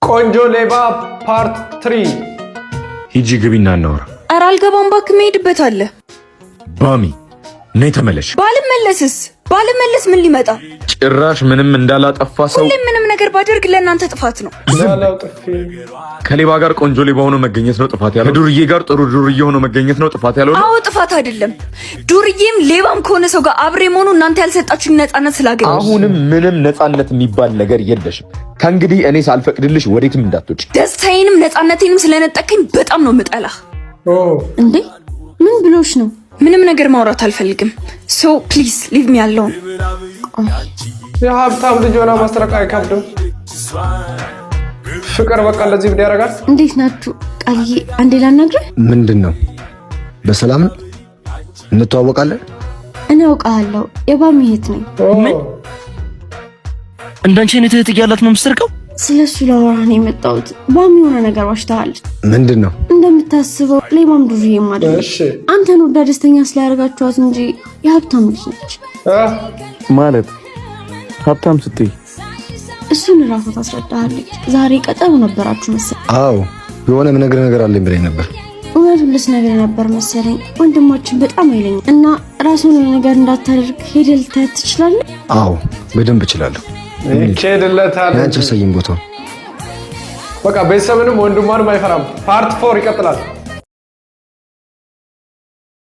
ቆንጆ ሌባ part 3። ሂጂ ግቢና እናውራ። ኧረ አልገባም እባክህ፣ መሄድበት አለ። ባሚ ነይ ተመለሽ። ባልመለስስ? ባልመለስ ምን ሊመጣ? ጭራሽ ምንም እንዳላጠፋ ሰው። ሁሌም ምንም ነገር ባደርግ ለእናንተ ጥፋት ነው። ያለው ጥፊ። ከሌባ ጋር ቆንጆ ሌባ ሆኖ መገኘት ነው ጥፋት ያለው? ከዱርዬ ጋር ጥሩ ዱርዬ ሆኖ መገኘት ነው ጥፋት ያለው? አዎ፣ ጥፋት አይደለም። ዱርዬም ሌባም ከሆነ ሰው ጋር አብሬ መሆኑ እናንተ ያልሰጣችሁኝ ነፃነት ስላገኘ። አሁንም ምንም ነፃነት የሚባል ነገር የለሽም። ከእንግዲህ እኔ ሳልፈቅድልሽ ወዴትም እንዳትወጪ። ደስታዬንም ነፃነቴንም ስለነጠቅከኝ በጣም ነው የምጠላህ። እንዴ፣ ምን ብሎሽ ነው? ምንም ነገር ማውራት አልፈልግም። So please leave me alone። የሀብታም ልጅ ሆና መስረቅ አይከብድም። ፍቅር በቃ እንደዚህ ብድ ያደርጋል። እንዴት ናችሁ? ቃልዬ፣ አንዴ ላናግርህ። ምንድን ነው? በሰላም ነው? እንተዋወቃለን? እኔ አውቃለሁ፣ የባሚ እህት ነኝ። ምን? እንዳንቺ አይነት እህት እያላት ነው የምትሰርቀው? ስለ እሱ ላወራህ ነው የመጣሁት። ባሚ የሆነ ነገር ዋሽተሃለች። ምንድን ነው? እንደምታስበው ሌባም ዱርዬም አይደለም። አንተን ወዳ ደስተኛ ስላደረጋችኋት እንጂ የሀብታም ልጅ ነች። ማለት ሀብታም ስትይ? እሱን እራሷ ታስረዳሃለች። ዛሬ ቀጠሮ ነበራችሁ መሰለኝ። አዎ፣ የሆነ የምነግርህ ነገር አለኝ ብለኝ ነበር። እውነቱን ልትነግርህ ነበር መሰለኝ። ወንድማችን በጣም ኃይለኛ እና ራሱን የሆነ ነገር እንዳታደርግ ሄደህ ልታያት ትችላለህ? አዎ፣ በደንብ እችላለሁ። ይኬድለታል። አንቺ አሳይኝ ቦታውን። በቃ ቤተሰብንም ወንድሟንም አይፈራም። Part 4 ይቀጥላል።